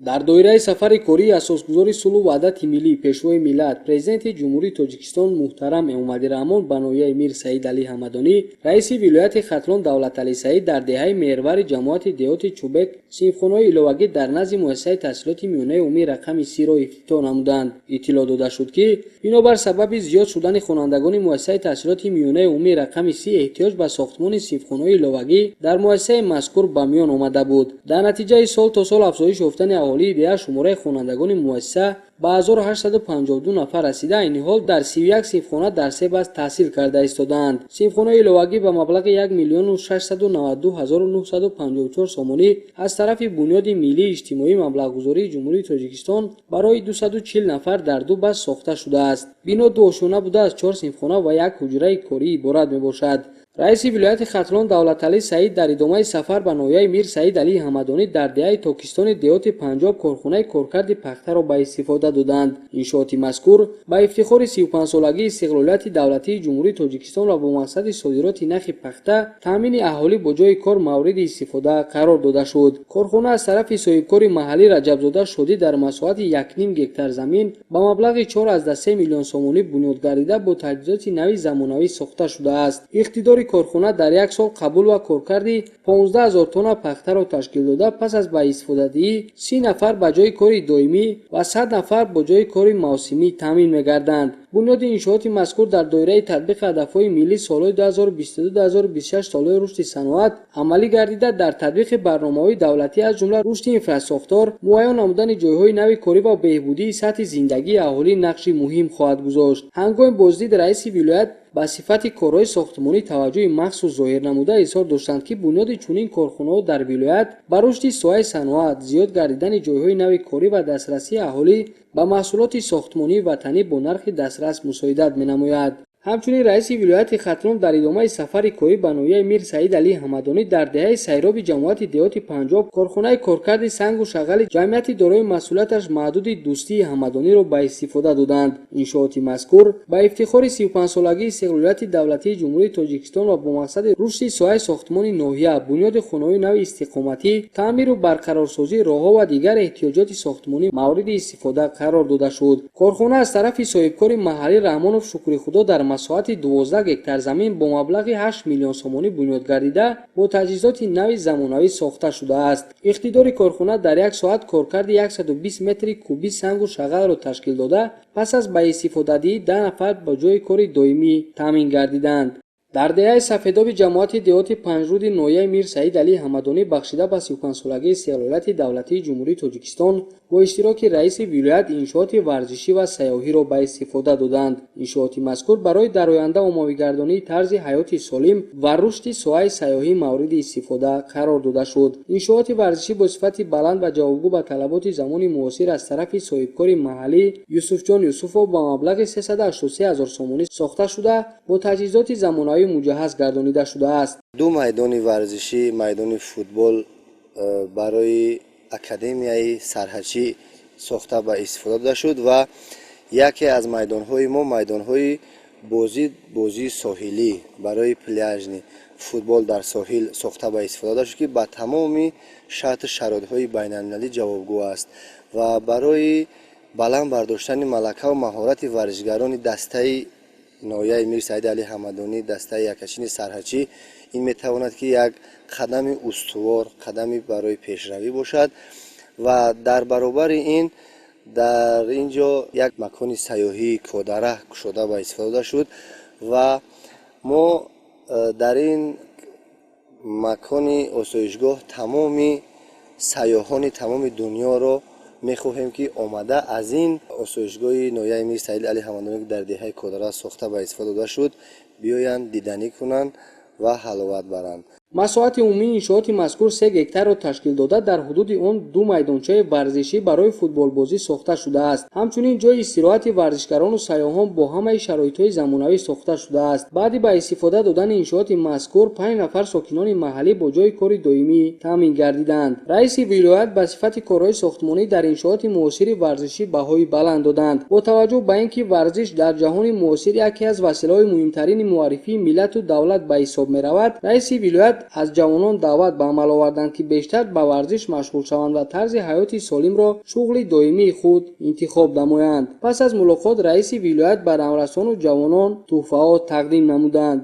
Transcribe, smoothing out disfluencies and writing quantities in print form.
Дар доираи сафари кории асосгузори сулҳу ваҳдати миллӣ, Пешвои миллат, Президенти Ҷумҳурии Тоҷикистон муҳтарам Эмомалӣ Раҳмон ба ноҳияи Мир Саид Алӣ Ҳамадонӣ, раиси вилояти Хатлон Давлаталӣ Саид дар деҳаи Меҳрвари ҷамоати деҳоти Чӯбек синфхонаҳои иловагӣ дар назди муассисаи таҳсилоти миёнаи умумии рақами 30-ро ифтитоҳ намуданд. Иттилоъ дода шуд, ки бинобар сабаби зиёд шудани хонандагони муассисаи таҳсилоти миёнаи умумии рақами 30 эҳтиёҷ ба сохтмони синфхонаҳои иловагӣ дар муассисаи мазкур ба миён омада буд. Дар натиҷаи сол то сол афзоиш ёфтани аҳолии деҳа шумораи хонандагони муассиса ба 1852 нафар расида, айни ҳол дар 31 синфхона дар се баст таҳсил карда истодаанд. Синфхонаи иловагӣ ба маблағи 1 миллиону 692 ҳазору 954 сомонӣ аз тарафи Бунёди миллии иҷтимоии маблағгузории Ҷумҳурии Тоҷикистон барои 240 нафар дар ду баст сохта шудааст. Бино дуошёна буда, аз чор синфхона ва як ҳуҷраи корӣ иборат мебошад. Раиси вилояти Хатлон Давлаталӣ Саид дар идомаи сафар ба ноҳияи Мир Саид Алии Ҳамадонӣ дар деҳаи Токистони деҳоти Панҷоб корхонаи коркарди пахтаро ба истифода доданд. Иншооти мазкур ба ифтихори 35-солагии истиқлолияти давлатии Ҷумҳурии Тоҷикистон ва бо мақсади содироти нахи пахта, таъмини аҳолӣ бо ҷойи кор мавриди истифода қарор дода шуд. Корхона аз тарафи соҳибкори маҳаллӣ Раҷабзода Шодӣ дар масоҳати 1,5 гектар замин ба маблағи 4,3 миллион сомонӣ бунёд гардида, бо таҷҳизоти нави замонавӣ сохта шудааст. Иқтидори корхона дар як сол қабул ва коркарди 15 ҳазор тонна пахтаро ташкил дода, пас аз ба истифодадиҳӣ 30 нафар ба ҷойи кори доимӣ ва 100 нафар бо ҷойи кори мавсимӣ таъмин мегарданд. Бунёди иншооти мазкур дар доираи татбиқи ҳадафҳои миллӣ солҳои 2022-2026, солҳои рушди саноат амалӣ гардида, дар татбиқи барномаҳои давлатӣ, аз ҷумла рушди инфрасохтор, муайян намудани ҷойҳои нави корӣ ва беҳбудии сатҳи зиндагии аҳолӣ нақши муҳим хоҳад гузошт. Ҳангоми боздид раиси вилоят ба сифати корҳои сохтмонӣ таваҷҷӯҳи махсус зоҳир намуда, изҳор доштанд, ки бунёди чунин корхонаҳо дар вилоят ба рушди соҳаи саноат, зиёд гардидани ҷойҳои нави корӣ ва дастрасии аҳолӣ ба маҳсулоти сохтмонии ватанӣ бо нархи дастрас мусоидат менамояд. Ҳамчунин раиси вилояти Хатлон дар идомаи сафари корӣ ба ноҳияи Мир Саид Алии Ҳамадонӣ дар деҳаи Сайроби ҷамоати деҳоти Панҷоб корхонаи коркарди сангу шағали ҷамъияти дорои масъулияташ маҳдуди Дӯстии Ҳамадониро ба истифода доданд. Иншооти мазкур ба ифтихори 35-солагии истиқлолияти давлатии Ҷумҳурии Тоҷикистон ва бо мақсади рушди соҳаи сохтмони ноҳия, бунёди хонаҳои нави истиқоматӣ, таъмиру барқарорсозии роҳҳо ва дигар эҳтиёҷоти сохтмонӣ мавриди истифода қарор дода шуд. Корхона аз тарафи соҳибкори маҳаллӣ Раҳмонов Шукрихудо дар масоҳати 12 гектар замин бо маблағи 8 миллион сомонӣ бунёд гардида, бо таҷҳизоти нави замонавӣ сохта шудааст. Иқтидори корхона дар як соат коркарди 120 метри кубӣ сангу шағалро ташкил дода, пас аз ба истифодадиҳӣ 10 нафар ба ҷойи кори доимӣ таъмин гардиданд. Дар деҳаи Сафедоби ҷамоати деҳоти Панҷруди ноҳияи Мир Саид Алии Ҳамадонӣ бахшида ба 35-солагии истиқлолияти давлатии Ҷумҳурии Тоҷикистон бо иштироки раиси вилоят иншооти варзишӣ ва сайёҳиро ба истифода доданд. Иншооти мазкур барои дар оянда оммавигардонии тарзи ҳаёти солим ва рушди соҳаи сайёҳӣ мавриди истифода қарор дода шуд. Иншооти варзишӣ бо сифати баланд ва ҷавобгӯ ба талаботи замони муосир аз тарафи соҳибкори маҳаллӣ Юсуфҷон Юсуфов ба маблағи 383 ҳазор сомонӣ сохта шуда, бо таҷҳизоти замонавӣ муҷаҳҳаз гардонида шудааст. Ду майдони варзишӣ, майдони футбол барои академияи сарҳадчӣ сохта ба истифода дода шуд ва яке аз майдонҳои мо майдонҳои бозӣ, бозии соҳилӣ барои пляжный футбол дар соҳил сохта ба истифода дода шуд, ки ба тамоми шарту шароитҳои байналмилалӣ ҷавобгӯ аст ва барои баланд бардоштани малакаву маҳорати варзишгарони дастаи ноҳияи Мир Саид Али Ҳамадонӣ, дастаи якашини сарҳадчӣ, ин метавонад, ки як қадами устувор, қадами барои пешравӣ бошад. Ва дар баробари ин дар ин ҷо як макони сайёҳии Кодараҳ кушода ба истифода дода шуд ва мо дар ин макони осоишгоҳ тамоми сайёҳони тамоми дунёро мехоҳем, ки омада аз ин осоишгоҳи ноҳияи Мир Саид Али Ҳамадонӣ, ки дар деҳаи Кодара сохта ба истифода дода шуд, биёянд, диданӣ кунанд ва ҳаловат баранд. Масоҳати умумии иншооти мазкур 3 гектарро ташкил дода, дар ҳудуди он ду майдончаи варзишӣ барои футболбозӣ сохта шудааст. Ҳамчунин ҷойи истироҳати варзишгарону сайёҳон бо ҳамаи шароитҳои замонавӣ сохта шудааст. Баъди ба истифода додани иншооти мазкур панҷ нафар сокинони маҳаллӣ бо ҷойи кори доимӣ таъмин гардиданд. Раиси вилоят ба сифати корҳои сохтмонӣ дар иншооти муосири варзишӣ баҳои баланд доданд. Бо таваҷҷӯҳ ба ин ки варзиш дар ҷаҳони муосир яке аз василаҳои муҳимтарини муаррифии миллату давлат ба ҳисоб меравад, раиси вилоят аз ҷавонон даъват ба амал оварданд, ки бештар ба варзиш машғул шаванд ва тарзи ҳаёти солимро шуғли доимии худ интихоб намоянд. Пас аз мулоқот раиси вилоят ба наврасону ҷавонон тӯҳфаҳо тақдим намуданд.